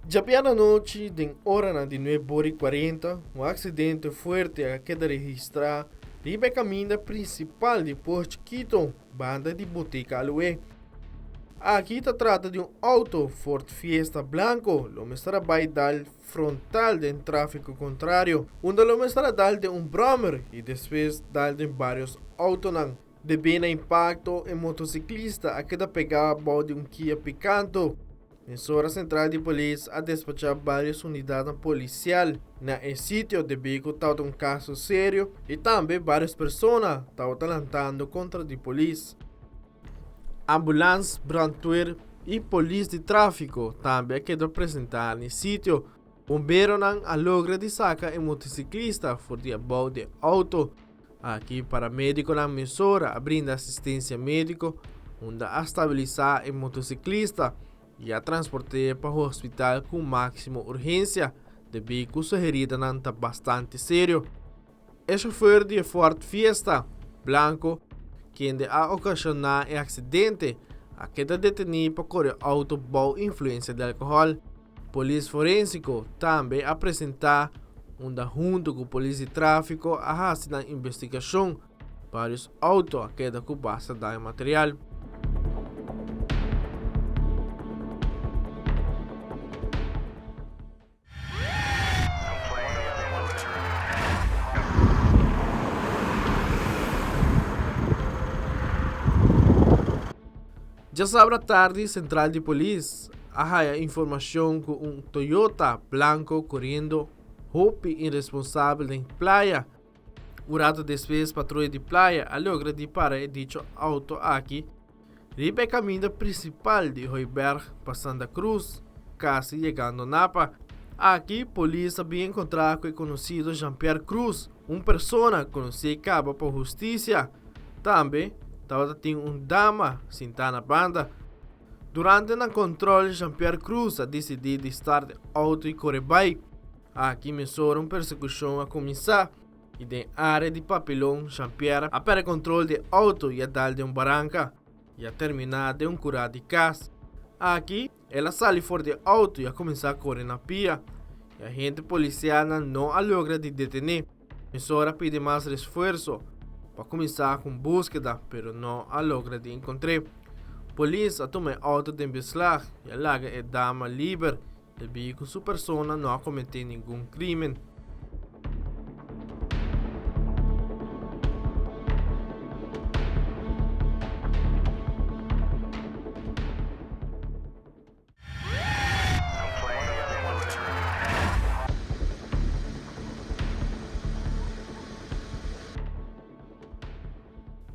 Djabièrnè anochi den oranan di nuebe ora i kuarenta, un aksidente fuerte a keda registrá riba e kaminda prinsipal di Port Chiquito, banda di Botica Aloe. Aki ta trata di un outo Ford Fiesta blanco lo mester a bai dal frontal den tráfiko kontrario, unda lo mester a dal den un bròmer i despues dal den vários outonan. Debí na impakto, e motosiklista a keda pegá bou di un Kia Picanto. Mesora sentral di polis a despachá vários unidatnan polisial na e sitio debí ku tabata un kaso serio i tambe vários persona tabata lantando kontra di polis. Ambulans, brandweer i polis di tráfiko tambe a keda presentá na e sitio. Bomberonan a logra di saka e motosiklista for di abou di e outo. Aki paramedikonan mesora a brinda asistensia mediko unda a stabilisá e motosiklista i a transport'é pa hospital ku máksimo urgensia debí ku su heridanan ta bastante serio. E shofer di e Ford Fiesta blanko kende a okashoná e aksidente a keda detení pa kore outo bou influensia di alkohòl. Polis forensiko tambe a presentá unda huntu ku polis di tráfiko a hasi nan investigashon. Vários outo a keda ku basta daño material. Djasabra tardi Central di Polis a haya informacion cu un Toyota blanco coriendo hopi irresponsabel den playa. Un rato despues patruya di playa a logra di para e dicho auto aki riba e caminda principal di Hooiberg pa Santa Cruz, casi yegando Napa. Aki polis a bin encontra cu e conocido Jean Pierre Cruz, un persona conoci caba pa husticia. Tambe tabata tin un dama sintá na banda. Durante nan control Jean Pierre Cruz a dicidi di start e auto y core bay. Aki mesora un persecucion a cuminsa y den area di Papilon Jean Pierre a perde control di e auto y a dal den un baranca y a termina den un cura di cas. Aki el a sali for di e auto y a cuminsa core na pia. E agente policialnan no a logra di detene. Mesora a pidi mas resfuerso pa kuminsá ku un búskeda, pero no a logra di enkontr'é. Polis a tuma e outo den beslag i a laga e dama liber debí ku su persona no a kometé ningun krímen.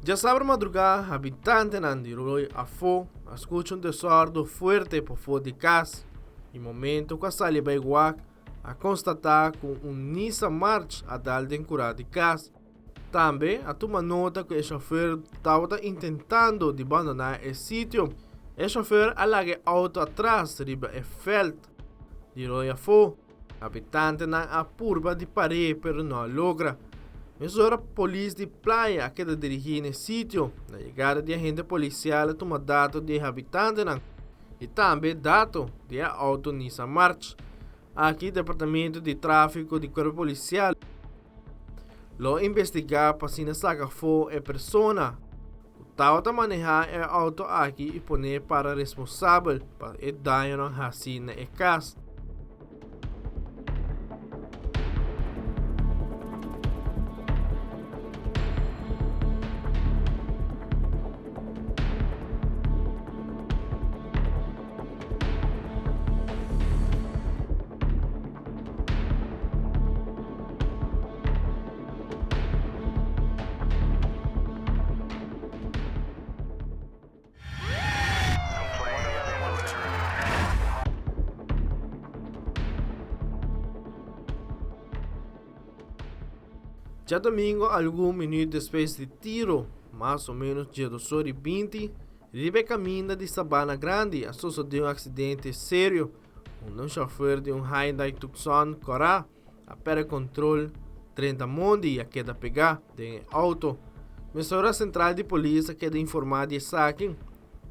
Djasabra madrugá habitantenan di Rooi Afó a skucha un desòrdu fuerte pafó di kas i momento ku a sali bai wak a konstatá ku un Nissan March a dal den kurá di kas. Tambe a tuma nota ku e shofer tabata intentando di bandoná e sitio. E shofer a laga e outo atras riba e vèlt di roi afó. Habitantenan a purba di par'é pero no a logra. Mesora polis di playa a keda dirigí na e sitio. Na yegada di agente polisial a tuma dato di e habitantenan i tambe dato di e outo Nissan March. Aki Departamento di Tráfiko di Kuerpo Polisial lo investigá pa asina saka afó e persona ku tabata manehá e outo aki i pon'é para responsabel pa e dañonan hasí na e kas. Djadomingo algun minuut despues di tiro, mas o menos djedosor i binti, Riba e kaminda di Sabana Grandi a sosodé un aksidente serio unda un shòfer di un Hyundai Tucson kòrá a pèrdè kontrol drenta mondi i a keda pegá den e outo. Mesora sentral di polis a keda informá di esaki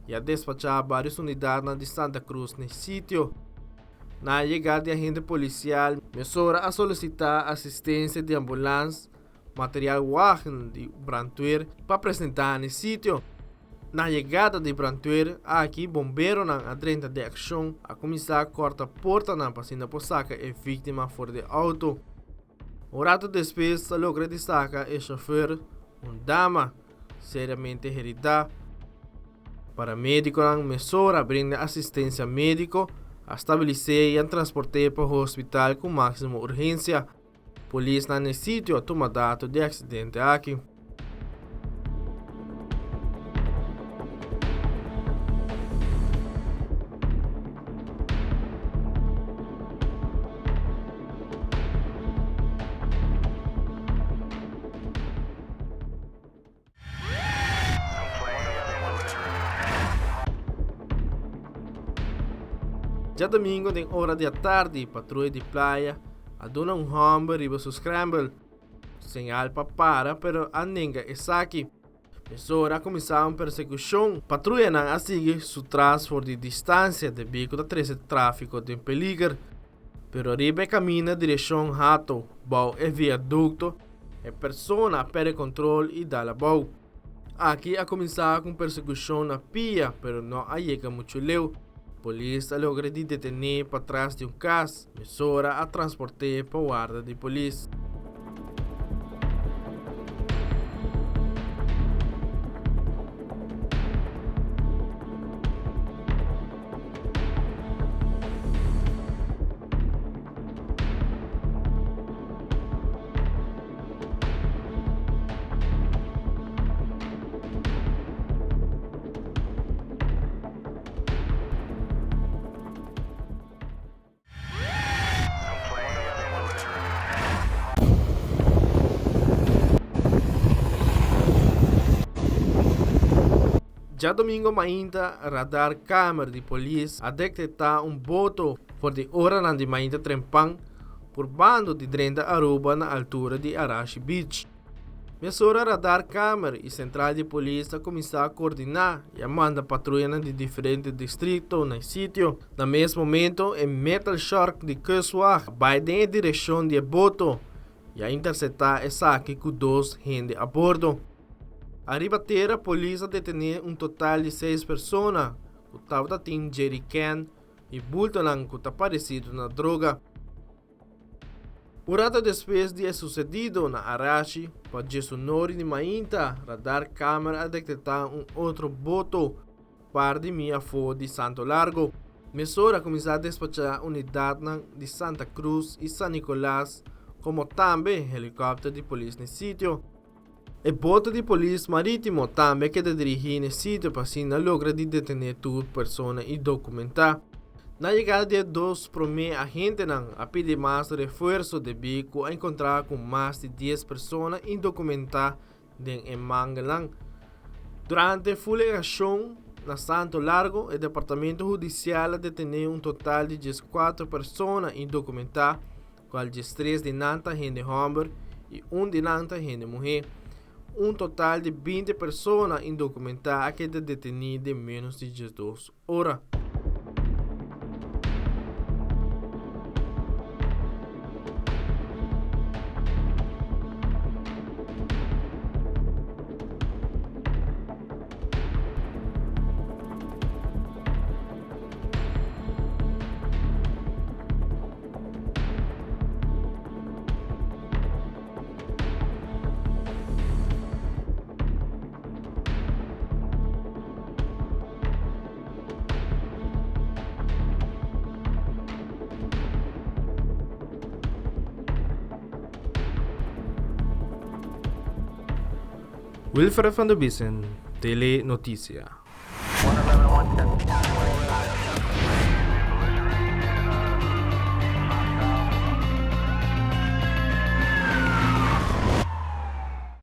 i a despachá vários unidatnan di Santa Cruz n'e sitio. Na yegada di agente polisial, mesora a solisitá asistensia di ambulans, material wagen di brandweer pa presentá na e sitio. Na yegada di brandweer aki, bomberonan a drenta den akshon, a kuminsá kòrta portanan pa asina por saka e víktima for di e outo. Un rato despues a logra di saka e shofer, un dama, seriamente heridá. Paramedikonan mesora a brinda asistensia médiko, a stabilis'é i a transport'é pa hospital ku máksimo urgensia. Polisnan n'e sitio a tuma dato di e aksidente aki. Djadomingo den ora di atardi patruya di playa a duna un hòmber riba su scramble señal pa para pero a nenga esaki. Mesora a kuminsá un persekushon. Patruyanan a sigui su tras for di distansia debí ku ta trese tráfiko den peliger. Pero riba e kaminda direkshon Hato bou e viadukto e persona a pèrdè kontrol i dal abou. Aki a kuminsá ku un persekushon na pia pero no a yega muchu leu. Polis a logra di detené patras di un kas. Mesora a transport'é pa warda di polis. Djadomingo mainta radar kamer di polis a detektá un boto for di oranan di mainta trempan purbando di drenta Aruba na altura di Arashi Beach. Mesora radar kamer i sentral di polis a kuminsá koordiná i a manda patruyanan di diferente distrikto na e sitio. Na mes momento e metal shark di Kustwacht a bai den e direkshon di e boto i a intersetá esaki ku dos hende a bordo. Ariba tera polis a detené un total di seis persona ku tabata tin jerrycan i bultonan ku ta paresido na droga. Un rato despues di e susedido na Arashi, pa djesunori di mainta, radar kamer a detektá un otro boto par di mi afó di Santo Largo. Mesora a kuminsá despachá unidatnan di Santa Cruz i San Nicolas komo tambe helikòpter di polis n'e sitio. E boto di polis marítimo tambe a keda dirigí n'e sitio pa asina logra di detené tur persona i dokumentá. Na yegada di e dos promé agentenan a pidi mas refuerso debí ku a enkontrá ku mas di dies persona indokumentá den e mangelnan. Durante fuleashon na Santo Largo e departamento hudisial a detené un total di dieskuater persona indokumentá kual diestres di nan ta hende hòmber i un di nan ta hende muhé. Un total di binti persona indokumentá a keda detení den ménos di diesdos ora. Wilfred van der Biesen, Tele Noticia.